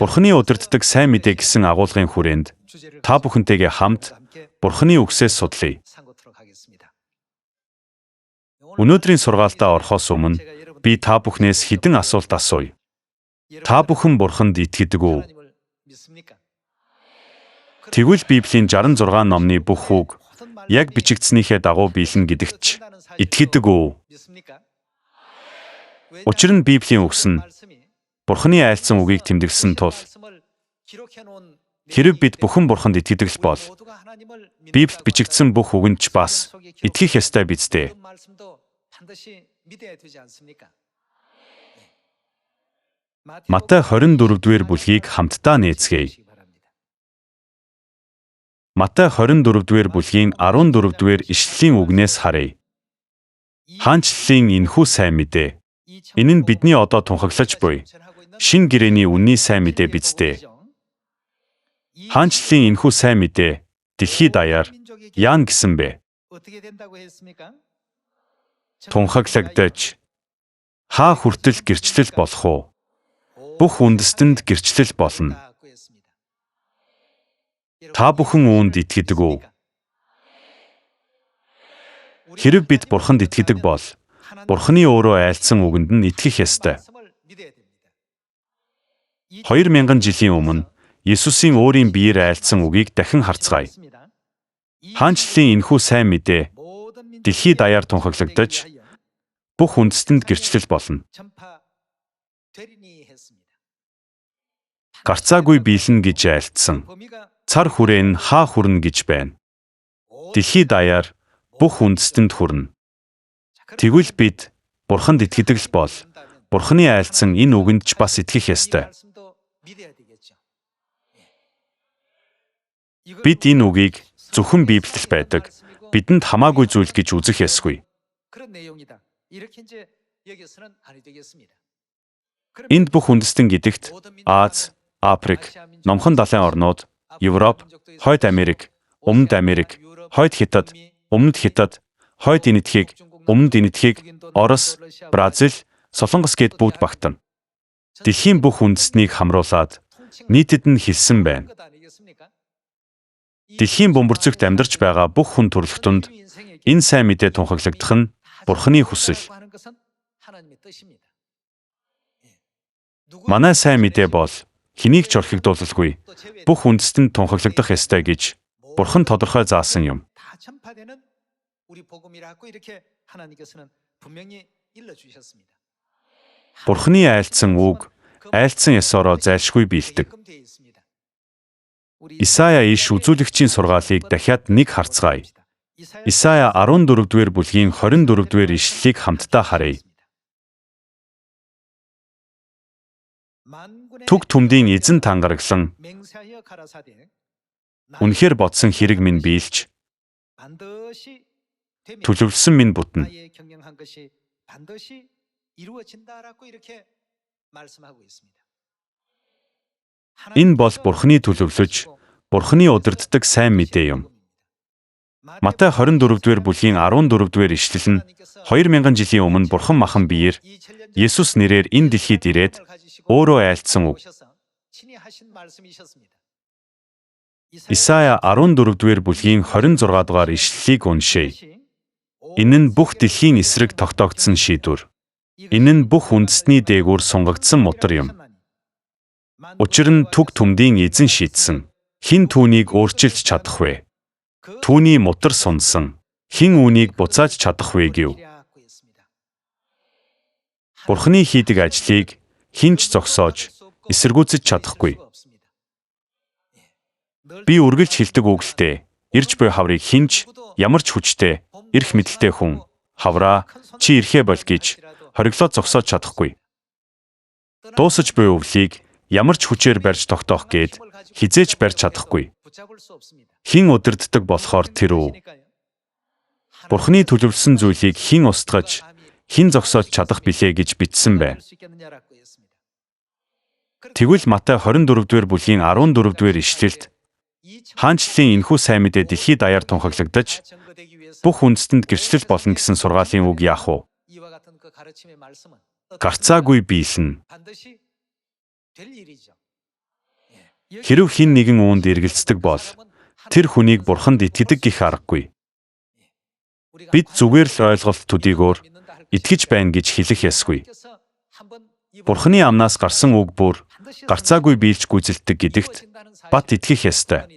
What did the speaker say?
Бурхны удирддаг сайн мэдээ гэсэн агуулгын хүрээнд та бүхэнтэйгээ хамт Бурхны үгсээс судлая. Өнөөдрийн сургаалтаа орохоос өмнө би та бүхнээс хэдэн асуулт асууя. Та бүхэн Бурханд итгэдэг үү? Тэгвэл Библийн 66 номны бүх үг яг бичигдснийхээ дагуу биелнэ гэдэгт ч итгэдэг үү? Учир нь Библийн үгс нь Бурхны айлцсан үгийг тэмдэглэсэн тул хэрв бид бүхэн Бурханд итгэдэг л бол Библиэд бичигдсэн бүх үгэнд ч бас итгэх ёстой биз дээ. Матай 24-р бүлгийг хамтдаа нээцгээе. Матай 24-р бүлгийн 14-р ишлэлийн үгнээс харъя. Хаанчлалын энэхүү сайн мэдээ. Энэ нь бидний одоо тунхаглаж буй шинэ гэрээний үнний сайн мэдээ биз дээ. Хаанчлалын энэхүү сайн мэдээ дэлхий даяар яана гэсэн бэ? Тунхаглагдаж хаа хүртэл гэрчлэл болох уу? Бүх үндэстэнд гэрчлэл болно. Та бүхэн үүнд итгэдэг үү? Хэрв бид Бурханд итгэдэг бол Бурхны өөрөө айлцсан үгэнд нь итгэх ёстой. 2000 жилийн өмнө Есүсийн өөрийн биеэр айлцсан үгийг дахин харцгаая. Хаанчлалын энэхүү сайн мэдээ дэлхий даяар тунхаглагдаж бүх үндэстэнд гэрчлэл болно. Гарцаагүй биелнэ гэж айлтсан. Цар хүрээ нь хаа хүрнэ гэж байна. Дэлхий даяар бүх үндэстэнд хүрнэ. Тэгвэл бид Бурханд итгэдэг л бол Бурхны айлцсан энэ үгэнд ч бас итгэх ёстой. Бид энэ үгийг зөвхөн Библиэд л байдаг, бидэнд хамаагүй зүйл гэж үзэх ёсгүй. Энд бүх үндэстэн гэдэгт Аз, Африк, Номхон далайн орнууд, Европ, Хойд Америк, Өмнөд Америк, Хойд Хятад, Өмнөд Хятад, Хойд Энэтхэг, Өмнөд Энэтхэг, Орос, Бразил, Солонгос гээд бүгд багтана. Дэлхийн бүх үндэстнийг хамруулад нийтэд нь хэлсэн байна. Дэлхийн бөмбөрцөгт амьдарч байгаа бүх хүн төрөлхтөнд энэ сайн мэдээ тунхаглагдах нь Бурхны хүсэл. Манай сайн мэдээ бол хэнийг ч орхигдуулалгүй бүх үндэстэнд тунхаглагдах ёстой гэж Бурхан тодорхой заасан юм. Бурхны айлцсан үг айлцсан ёсоороо зайлшгүй биелдэг. Исая иш үзүүлэгчийн сургаалыг дахиад нэг харцгаая. Исая 14-р бүлгийн 24-р ишлэлийг хамтдаа харъя. Түг түмдийн эзэн тангараглан үнэхээр бодсон хэрэг минь биелж төлөвлөсөн минь бүтнэ. Энэ бол Бурхны төлөвлөж, Бурхны удирддаг сайн мэдээ юм. Матай 24-р бүлгийн 14-р ишлэл нь 2000 жилийн өмнө Бурхан махан биеэр Есүс нэрээр энэ дэлхийд ирээд өөрөө айлтсан үг. Исая 14-р бүлгийн 26 дугаар ишлэлийг уншъя. Энэ нь бүх дэлхийн эсрэг тогтоогдсон шийдвэр. Энэ нь бүх үндэстний дээгүүр сунгагдсан мутар юм. Учир нь түг түмдийн эзэн шийдсэн. Хэн түүнийг өөрчилж чадах вэ? Түүний мутар сунсан. Хэн үүнийг буцааж чадах вэ гэв. Бурхны хийдэг ажлыг хэн ч зогсоож, эсэргүүцэж чадахгүй. Би үргэлж хэлдэг үг л дээ. Ирж буй хаврыг хэн ч ямар ч хүчтэй, эрх мэдэлтэй хүн хавраа чи ирэхээ боль гэж хориглоод зогсоож чадахгүй. Дуусаж буй өвлийг ямар ч хүчээр барьж тогтоох гээд хизээч барьж чадахгүй. Хэн удирддаг болохоор тэр үү? Бурхны төлөвлөсөн зүйлийг хэн устгаж, хэн зогсоож чадах билээ гэж бичсэн байна. Тэгвэл Матай 24-р бүлгийн 14-р ишлэлд хаанчлалын энэхүү сайн мэдээ дэлхий даяар тунхаглагдаж бүх үндэстэнд гэрчлэл болно гэсэн сургаалын үг яах вэ? Гарцаагүй биелнэ. Хэрв хэн нэгэн үүнд эргэлздэг бол тэр хүнийг Бурханд итгэдэг гэх аргагүй. Бид зүгээр л ойлголт төдийгөөр итгэж байна гэж хэлэх ёсгүй. Бурханы амнаас гарсан үг бүр гарцаагүй биелж гүйцэлддэг гэдэгт бат итгэх ёстой.